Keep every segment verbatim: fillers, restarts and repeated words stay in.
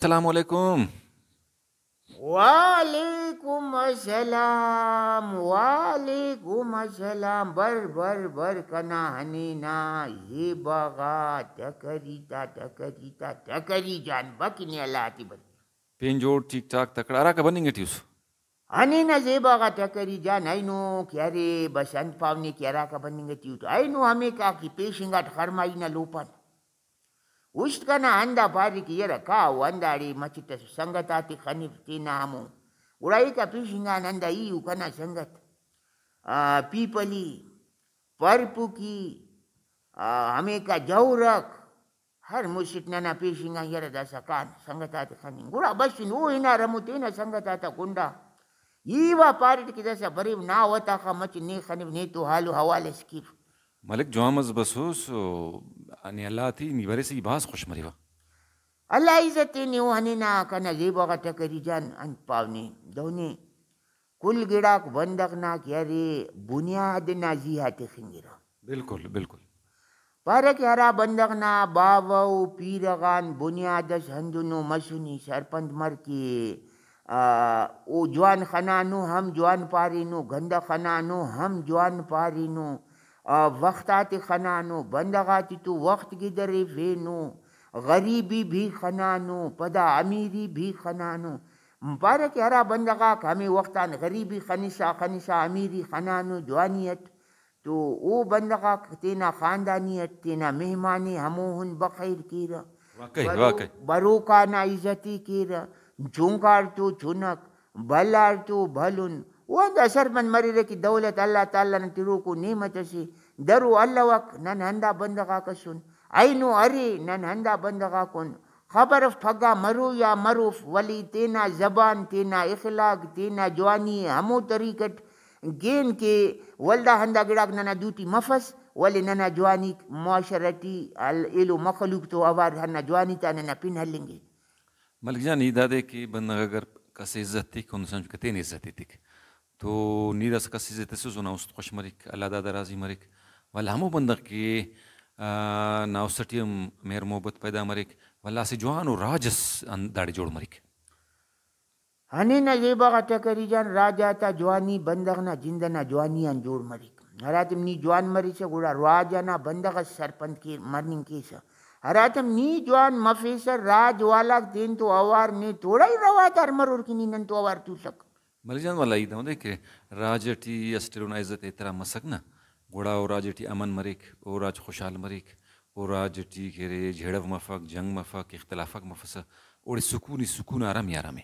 السلام علیکم۔ وعلیکم السلام، وعلیکم السلام۔ بر بر بر کنا ہنینا زیبا غا ٹکری تا، ٹکری تا، ٹکری جان، بک نے اللہ تے بر۔ پین جوڑ، ٹھیک ٹھاک، تکڑا، ہراکا بننگ ٹی اس؟ ہنینا زیبا غا ٹکری جان، اینو کہ ارے بس انت پاو نے کہ ہراکا بننگ ٹی اٹ، اینو ہمیکا کہ پیشنگاٹ خرمائی نا لوپان۔ است کنا ہندا پارے کہ یرہ کاو ہنداڑے مچٹ ئس سنگت آتے خنپ تینا ہمو۔ گڑا ایکا پیشنگان ہندا ای ءُ کنا سنگت، آ، پیپلی، پرپکی، آ، ہمیکا جورک، ہر مسٹ ننا پیشنگان یرہ داسا کان سنگت آتے خننگ۔ گڑا بسن او ہنار ہمو تینا سنگت آتا کنڈا۔ ای وا پاریٹ کہ داسا بریو نا وتاخا مچ نے خنپ نے تو حال و حوال اس کیو۔ ملک جوان مس بسوس و نے اللہ تی نی بریسہ ای بھاز خوش مریوہ۔ اللہ عزت تے نے او ہنینا کنا زیبا غا ٹکری جان انت پاو نے دہنے کل گڑاک بندغ نا کہ ارے بنیاد نا زیہا تخنگرہ۔ بالکل، بالکل۔ پارہ کہ ہرا بندغ نا باوہ و پیرہ غان بنیاد اس ہندنو مسنے سرپند مر کہ، آ، او جوان خنانو ہم جوان پارینو، گندہ خنانو ہم جوان پارینو، آ، وخت آتے خنانو، بندغ آتے تو وخت گدریفینو، غریبی بھی خنانو، پدا امیری بھی خنانو۔ پارہ کہ ہرا بندغ آک ہمے وخت آن غریبی خنسا خنسا امیری خنانو جوانی اٹ، تو او بندغ آک تینا خاندانی اٹ تینا مہمان ءِ ہموہن بخیر کیرہ۔ واقعی، برو-، واقعی۔ بروکا نا عزت ءِ کیرہ، چنکار تو چنک، بھلار تو بھلن۔ او ہندا سرپند مریرہ کہ دولت اللہ تعالی نا تروکو نعمت اسے، درو الوک نن ہندا بندغ آک اسن، اینو ارے نن ہندا بندغ آکن۔ خبر اف پھگہ مرو یا مروف، ولے تینا زبان، تینا اخلاق، تینا جوانی ءِ ہمو طریقہ اٹ گین کہ ولدا ہندا گڑاک ننا دوٹی مفس، ولے ننا جوانیک معاشرہ ٹی ہل-، ایلو مخلوق تو اوار ہندا جوانی تا ننا پن ہلنگ ءِ۔ ملک جان، ای دادے کہ بندغ اگر کس ءِ عزت تیک، ہندن سمجھکہ تینے عزت ایتک۔ تو نی داسہ کس ءِ عزت تسس، اونا است خوش مریک، اللہ دادا راضی مریک۔ ولدا ہمو بندغ کہ، آ، نا است ٹی ہم مہر محبت پیدا مریک، ولدا اسہ جوانو راج اس ہن-، داڑے جوڑ مریک۔ ہنینہ زیبا غا ٹکری جان، راج آتا جوانی بندغ نا جند ئنا جوانی آن جوڑ مریک۔ ہراتم نی جوان مریسہ گڑا راج ئنا بندغ اس سرپند کے-، مننگ کیسہ۔ ہراتم نی جوان مفیسہ راج والاک تین تو اوار نے توڑائی روادار مرور کہ نی نن تو اوار توسک۔ ملک جان، ولدا ای داودے کہ راج ٹی اسٹ ایلو نا عزت احترام مسک نا، گڑا او راج ٹی امن مریک، او راج خوشحال مریک، او راج ٹی کہ ارے جھڑو مفک، جنگ مفک، اختلافاک مفسہ، اوڑے سکون ہی سکون، آرام ہی آرام ءِ۔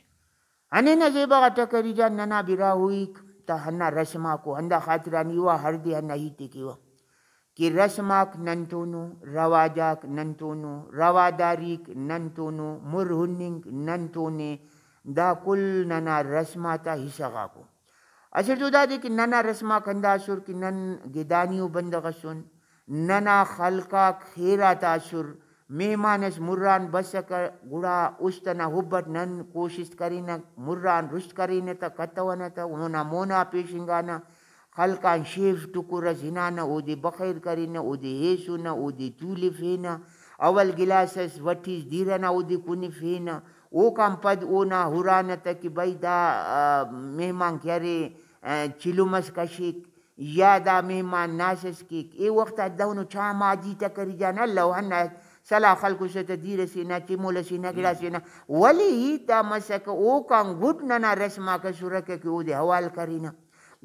ہنینہ زیبا غا ٹکری جان، ننا براہوئیک تا ہندا رسم آکو، ہندا خاطران ای وا ہڑدے ہندا ہیت ءِ کیوہ کہ رسم آک ننتونو، رواج آک ننتونو، رواداریک ننتونو، مر ہننگ ننتونے، دا کل ننا رسم آتا حصہ غاکو۔ اسٹ تو دادے کہ ننا رسم آک ہندا ئسر کہ نن گدانیئو بندغ ئسن، ننا خلق آک خیر آتا ئسر، مہمان اس مران بسکہ گڑا است ئنا حب اٹ نن کوشست کرینہ، مران رشت کرینہ تہ کتونہ تہ اونا مونا پیشنگانہ، خلق آن شیف ٹکر اس ہنانہ، اودے بخیر کرینہ، اودے ہیسونہ، اودے تولفینہ، اول گلاس اس وٹیس دیرہ نا اودے کنفینہ، اوکان پد اونا ہرانہ تہ کہ بھئی دا، آ، مہمان کہ ارے، آ، چلم اس کشیک، یا دا مہمان ناس اس کیک، اے وخت آ دہنو چا ماجی ٹکری جان الو ہندا سلاہ خلکسہ تہ دیر ئسے نا، چمول ئسے نا، گڑاسے نا، ولے ہیت آ مسکہ اوکان گڈ ننا رسم آک ئسرکہ کہ اودے حوال کرینہ۔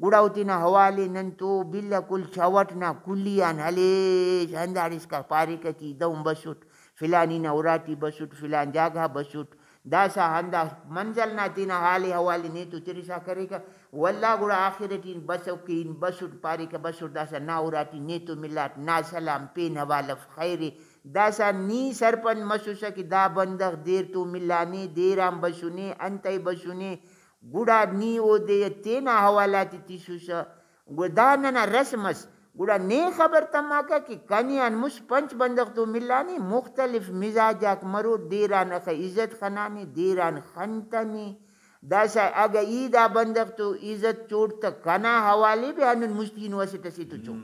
گڑا او تینا حوال ئے نن تو بالکل چوٹ نا کلی آن ہلیس، ہنداڑے اسکا پاریکہ کہ دہن بسٹ، فلانی نا اراٹی بسٹ، فلان جاگہ بسٹ، داسہ ہندا منزل نا تینا حال حوال ءِ نیتو ترسا کریکہ، ولدا گڑا آخر ٹی بسوکین بسٹ پاریکہ، بسٹ داسہ نا اراٹی نیتو ملاٹ، نا سلام پین حوال اف خیر ءِ۔ داسہ نی سرپند مسوسہ کہ دا بندغ دیر تو ملانے، دیر آن بسنے، انتئے بسنے، گڑا نی اودے تینا حوال آتے تسوسہ۔ گڑا دا ننا رسم ئس۔ گڑا نے خبر تماکہ کہ کنے آن مست پنچ بندغ تو ملانے، مختلف مزاج آک مرور، دیر آن اخہ عزت خنانے، دیر آن خنتنے۔ داسہ اگہ ای دا بندغ تو عزت چوڑ تہ کنا حوالے بھی ہندن مست اینو اسٹ اسے تو چوڑ۔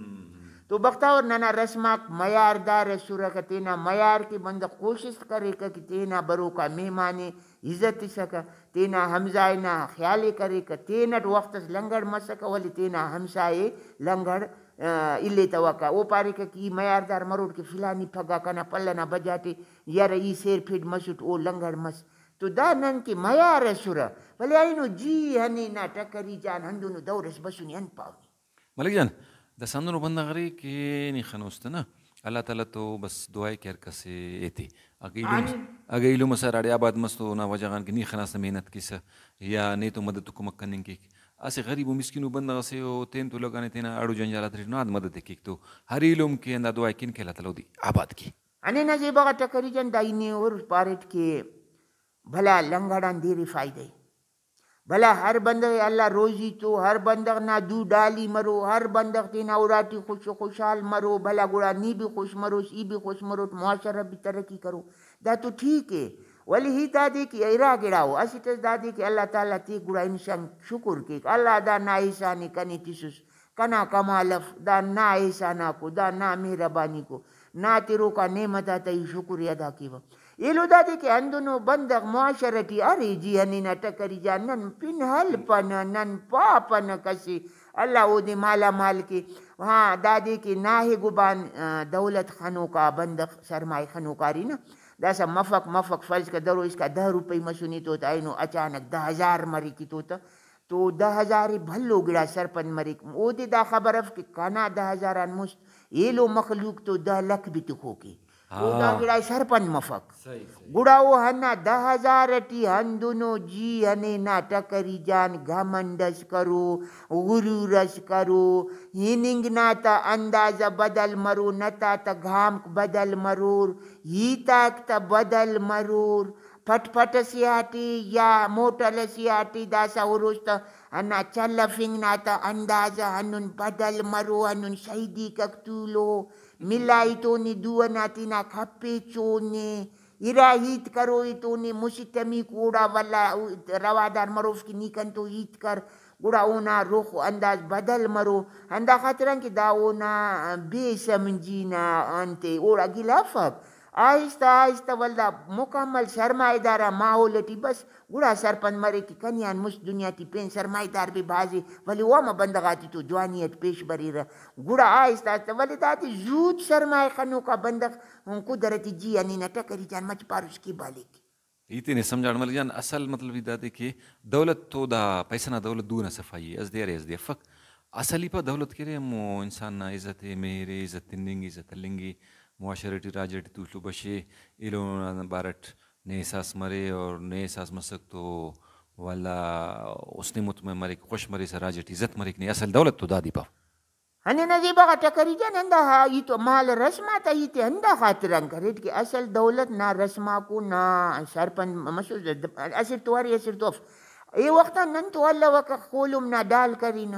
تو بختاور ننا رسم آک معیار دار اسرکہ، تینا معیار کہ بندغ کوشست کریکہ کہ تینا بروکا مہمان ءِ عزت تسکہ، تینا ہمزائے نا خیال ءِ کریکہ، تینٹ وخت اس لنگڑ مسکہ ولے تینا ہمسائے لنگڑ، آ، الیتوکہ۔ او پاریکہ کہ ای معیار دار مروٹ کہ فلانی پھگہ کنا پلہ نا بجاٹے، یارہ ای سیر پھڈ مسٹ، او لنگڑ مس۔ تو دا نن کہ معیار اسرہ، ولے اینو جی ہنینا ٹکری جان ہندنو دور اس بسنے انت پاوہ۔ ملک جان، داسہ ہندنو بندغ ارے کہ نی خنوس تہ نا، اللہ تعالیٰ تو بس دعا ءِ کہ ہر کس ءِ ایتے۔ اگہ ایلم، آمین۔ اگہ ایلم ئسے ہراڑے آباد مس تو اونا وجہ غان کہ نی خناس تہ محنت کیسہ یا نے تو مدد و کمک کننگ کیک۔ اسہ غریب و مسکینو بندغ ئسے او تین تو لگانے تینا اڑ و جنجال آتیٹی ناد مدد ءِ کیک تو ہر ایلم کہ ہندا دعا ءِ کن کہ اللہ تعالیٰ اودے آباد کے۔ ہنینا زیبا غا ٹکری جان، دا ای نے ہُر پاریٹ کہ بھلا لنگڑ آن دیر ءِ فائدہ ءِ۔ بھلا ہر بندغ ءِ اللہ روزی تو، ہر بندغ نا دو ڈالی مرو، ہر بندغ تینا اراٹی خوش و خوشحال مرو، بھلا گڑا نی بھی خوش مروس، ای بھی خوش مروٹ، معاشرہ بھی ترقی کرو۔ دا تو ٹھیک ءِ، ولے ہیت دادے کہ ارا گڑا ءُ، اسٹ اس دادے کہ اللہ تعالیٰ تے گڑا انسان شکر کیک، اللہ دا نا احسان ءِ کنے تسس، کنا کمال اف، دا نا احسان آکو، دا نا مہربانیکو، نا تروکا نعمت آتا ای شکر ءِ ادا کیوہ۔ ایلو دادے کہ ہندنو بندغ معاشرہ ٹی ارے جی، ہنینا ٹکری جان، نن پن ہلپنہ، نن پاپنہ کسے، اللہ اودے مالا مال کے۔ ہاں، دادے کہ ناہے گبان، آ، دولت خنوکا بندغ، سرمایہ خنوکاری نا، داسہ مفک مفک، فرض کہ درو اسکا دہ روپئی مسنے تو تہ، اینو اچانک دہ ہزار مریک تو تہ، تو دہ ہزار ءِ بھلو گڑا سرپند مریک۔ اودے دا خبر اف کہ کنا دہ ہزار آن مست ایلو مخلوق تو دہ لکھ بھی تخوک ءِ۔ تو دا ہاں۔ گڑا ءِ سرپند مفک۔ صحیح، صحیح۔ گڑا او ہندا دہ ہزار ٹی ہندنو جی ہنینا ٹکری جان گھمنڈ اس کرو، غرور اس کرو، ہننگ نا تا اندازہ بدل مرو، نتا تا گھامک بدل مرور، ہیتاک تا بدل مرور، پٹ پٹ ئسے آٹی یا موٹل ئسے آٹی داسہ اُروس تہ ہندا چلفنگ نا تہ اندازہ ہندن بدل مرو، ہندن شہیدیکک تولو، ملائی تو نے دو ئنا تینا کھپیچو نے، ارا ہیت کرو ای تو نے مسٹمیکو اوڑا ولدا روادار مروف کہ نی کنتو ہیت کر، گڑا اونا رخ و انداز بدل مرو۔ ہندا خاطران کہ دا اونا بے سمجھی نا انتے اوڑا گلہ افک۔ آہستہ آہستہ ولدا مکمل سرمایہ دار آ ماحول ٹی بس، گڑا سرپند مریک کہ کنے آن مست دنیا ٹی پین سرمایہ دار بھی بھازے، ولے او ہمہ بندغ آتے تو جوانی اٹ پیش بریرہ۔ گڑا آہستہ آہستہ ولے دادے زوت سرمایہ خنوکا بندغ قدرتی جی آ نی نا ٹکری جان مچ پاروس کہ بلیک۔ ای تینے سمجھاٹ ملک جان، اصل مطلب ای دادے کہ دولت تو دا پیسہ نا دولت دو نا صفائی ءِ، اس دے ارے اس دے افک۔ اصل ای پا دولت کہ ارے ہمو انسان نا عزت ءِ، مہر ءِ، عزت تننگ ءِ، عزت ہلنگ ءِ، معاشرہ ٹی راج ٹی تولو بشے، ایلو نا بارٹ نے احساس مرے اور نے احساس مسک تو ولدا حسن مطمئن مریک، خوش مریسہ راج ٹی عزت مریک، نے اصل دولت تو دادے پاو۔ ہندا زیبا غا ٹکری جان، ہندا ہا ہیت و مال رسم آتا ہیت ءِ ہندا خاطران کریٹ کہ اصل دولت نا رسم آکو نا سرپند مسر، اسٹ تو ارے اسٹ تو اف۔ اے وخت آ نن تو الوکہ خولم نا ڈال کرینہ،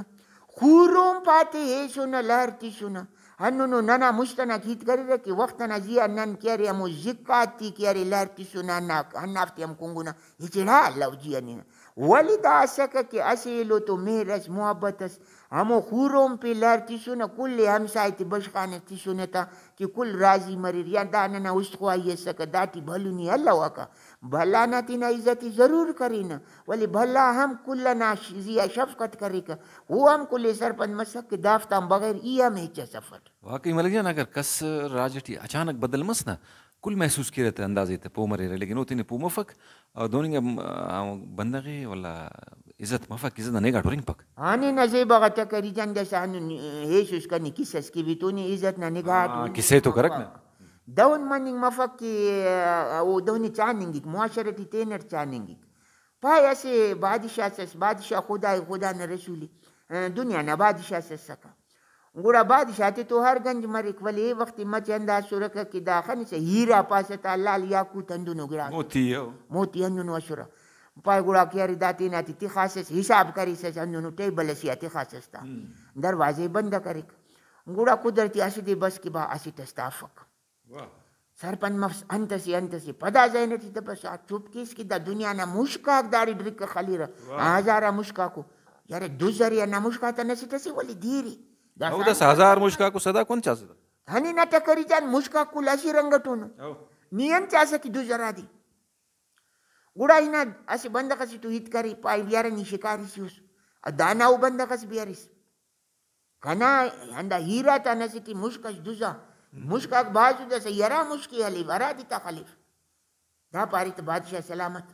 خولم پاتے ہیسنہ لہر تسنہ۔ ہندنو ننا مست ئنا ہیت کریرہ کہ وخت ئنا زیہا نن کہ ارے ہمو زکاتی کہ ارے لہر تسنہ ہندا، ہندافتے ہم کنگنہ ہچڑا الو جی ہنینہ۔ ولے دا اسکہ کہ اسہ ایلو تو مہر ئس، محبت ئس، ہمو خورونپے لہر تسنہ، کل ئے ہمسائے تے بشخانہ تسنہ تا کہ کل راضی مریر، یا دا ننا است خواہی اسکہ، داٹی بھلو نی الوکہ۔ بھلا نا تینا عزت ئے ضرور کرینہ، ولے بھلا ہم کل ئنا ش-، زیہا شفقت کریکہ، او ہم کل ئے سرپند مسک کہ دافتان بغیر ای ہم ہچ ئس افٹ۔ واقعی ملک جان، اگر کس راج ٹی اچانک بدل مس نا، کل محسوس کیرہ تہ اندازے تہ پہہ مریرہ، لیکن او تینے پہہ مفک۔ اور دہننگا م-، آ، بندغ ئے ولا عزت مفک، عزت نا نگاہ ٹی ہرنگپک۔ ہانے نا زیبا غا ٹکری جان داسہ ہندن ہیسس کنے کسہ اس کہ بھی تو نے عزت نا نگاہ ٹی ہاں، ہرنگ کسہ تو کرک نا۔ مفک۔ دہن مننگ مفک کہ، آ، او دہنے چاننگک، معاشرہ ٹی تینٹ چاننگک۔ پائے اسہ بادشاہ اس، بادشاہ خدائے، خدا نا رسولے، آ، دنیا نا بادشاہ اس اسکہ۔ گڑا بادشاہ تے تو ہر گنج مریک، ولے اے وخت مچہ ہندا اسرکہ کہ دا خنسہ ہیرا پاسہ تا، لال یاقوت ہندنو گڑاس۔ موتی او۔ موتی ہندنو اسرہ۔ پائے گڑا کہ ارے دا تینا تے تخاسس، حساب کریسس ہندنو ٹیبل ئسے آ تخاسس تا۔ ہم۔ دروازہ ئے بند کریک۔ گڑا قدرتی اسہ دے بس کہ با اسٹ اس تا افک۔ واہ۔ سرپند مفس، انت سے، انت سے۔ پدا ذہن ٹی تپس، آ چپ کیس کہ دا دنیا نا مشک آک داڑے ڈرک خلیرہ۔ واہ۔ آ ہزارہ مشک آکو۔ یارے دز ارے ہندا مشک آتا نسٹ اسے ولے دیرے۔ داسہ او داسہ ہزار مشک آکو صدا کون چاسہ تہ؟ ہنی نا ٹکری جان، مشک آک کل اسہ رنگ اٹون۔ او۔ نی انت چاسہ کہ دز ہرادے۔ گڑا ہنا اسہ بندغ ئسے تو ہیت کرے، پائے یارہ نی شکاری سے اس، دانا او بندغ ئس بھی ارس۔ کنا ہندا ہیرا تا نسے ٹی مشک ئس دزا۔ مشک آک بھاز دزا، اسہ یرا مشکے ہلیو، ہرادے تا خلیو۔ دا پارے تہ بادشاہ سلامت،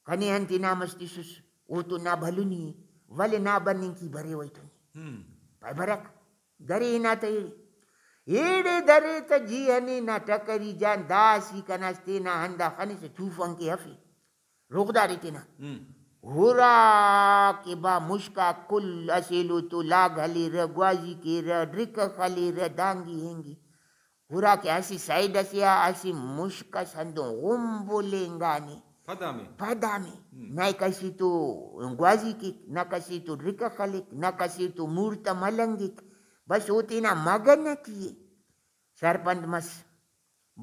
کنے انت انعام اس تسس، او تو نا بھلنی ءِ، ولے نا بننگ کی بریو ایتون۔ ہم۔ پائے برک، درے ہنا تہ ایڑے۔ ایڑے درے تہ جی ہنی نا ٹکری جان، داسی کناس تینا ہندا خنسہ طوفان کے ہفے۔ رغدارے تینا۔ ہم۔ ہرا کہ با مشک آک کل اسہ ایلو تو لاگ ہلیرہ، گوازی کیرہ، ڈرکہ خلیرہ، دانگی اینگی۔ ہرا کہ اسہ سائیڈ ئسے آ اسہ مشک ئس ہندن غمبلینگانے۔ پدامے۔ پدامے۔ ہم۔ نہ کسی تو گوازی کیک، نہ کسی تو ڈرکہ خلیک، نہ کسی تو مورتہ ملنگک۔ بس او تینا مگن ئٹی ءِ۔ سرپند مس۔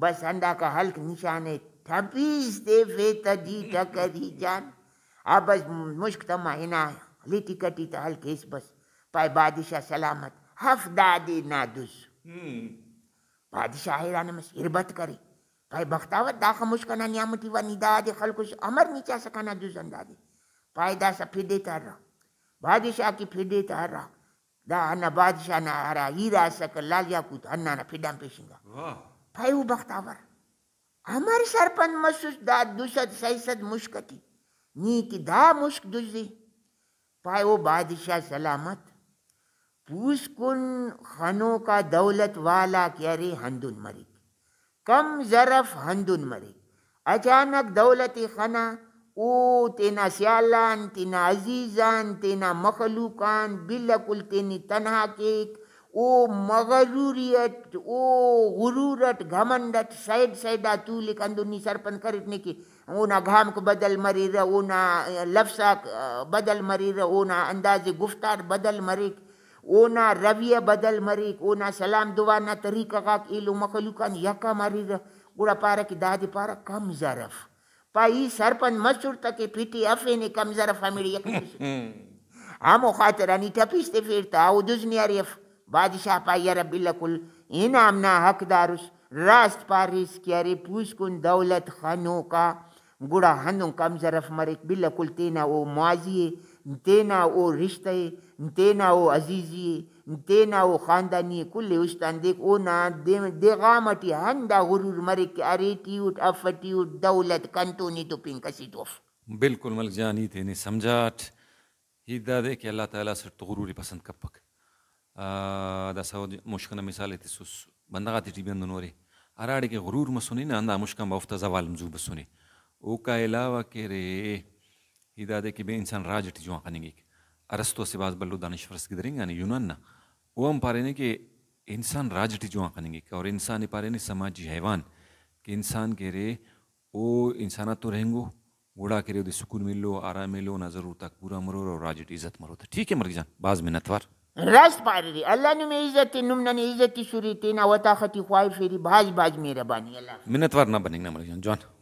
بس ہنداکا ہلک نشان ءِ ٹھپیس تیفے تہ جی ٹکری جان۔ آ بس مشک تما ہنا لٹک ئٹی تہ ہلک ایس بس۔ پائے بادشاہ سلامت، ہف دادے نا دز۔ ہم۔ بادشاہ حیران مس، اربت کرے۔ پائے بختاور، داخہ مشک ئنا نیام ٹی وا نی دادے خلکس، امر نی چاسہ کنا دز ہندادے؟ پائے داسہ پھڈے تہ ہرا۔ بادشاہ کہ پھڈے تہ ہرا۔ دا ہندا بادشاہ نا ہرا ہیرا ئسکہ لال یاقوت، ہندانا پھڈ آن پیشنگا۔ واہ۔ پائے او بختاور، امر سرپند مسس دا دو سد سئے سد مشک ئٹی؟ نی کہ دا مشک دزے۔ پائے او بادشاہ سلامت، پوسکن خنوکا دولت والا کہ ارے ہندن مریک۔ کم ظرف ہندن مریک۔ اچانک دولت ءِ خنا، او تینا سیال آن، تینا عزیز آن، تینا مخلوق آن بالکل تینے تنہا کیک۔ او مغروری اٹ، او غرور اٹ، گھمنڈ اٹ سائیڈ سائیڈ آ تولک۔ ہندن نی سرپند کریٹ نے کہ اونا گھامک بدل مریرہ، اونا لفظ آک بدل مریرہ، اونا انداز گفتار بدل مریک۔ اونا رویہ بدل مریک، اونا سلام دعا نا طریقہ غاک ایلو مخلوق آن یکہ مریرہ، گڑا پارہ کہ دادے پارہ کم ظرف۔ پا ای سرپند مسر تہ کہ پھٹی افینے کم ظرف ہمیڑے یکہ مسر۔ ہمو خاطران ای ٹپیس تفیر تہ او دز نے ارے اف۔ بادشاہ پا یرہ بالکل انعام نا حقدار اس، راست پاریس کہ ارے پوسکن دولت خنوکا گڑا ہندن کم ظرف مریک، بالکل تینا او ماضی ءِ، تینا او رشتہ ءِ، تینا او عزیزی ءِ، تینا او خاندانی ءِ کل ءِ است آن دیک، اونا دے-، دیغام ٹی ہندا غرور مریک کہ ارے ٹی اٹ، اف ٹی اٹ، دولت کنتون ءِ تو پین کس ءِ تو اف۔ بالکل ملک جان، ای تینے سمجھاٹ۔ ہیت دادے کہ اللہ تعالیٰ اسٹ تو غرور ءِ پسند کپک۔ آ، داسہ اودے مشک ئنا مثال ءِ تسس، بندغ آتیٹی بھی ہندن ارے، ہراڑے کہ غرور مسنے نا، ہندا مشک آن با اوفتا زوال ہم زو بسنے۔ اوکا علاوہ کہ ارے، ہیت دادے کہ بے انسان راج ٹی جوان خننگک۔ ارسطو اسہ بھاز بھلو دانشور اس گدرینگانے یونان نا، او ہم پارینے کہ انسان راج ٹی جوان خننگک اور انسان ءِ پارینے سماجی حیوان، کہ انسان کہ ارے او انسان آتتون رہینگو، گڑا کہ ارے اودے سکون ملو، آرام ملو، اونا ضرورت آک پورا مرور اور راج ٹی عزت مرو تہ۔ ٹھیک ہے ملک جان، بھاز منت وار۔ راست پاریرے، اللہ نمے عزت ءِ، نم ننے عزت تسرے، تینا وطاخ ٹی خواہفیرے، بھاز بھاز مہربانی، اللہ حافظ۔ منت وار نا بننگ نا ملک جان، جوان۔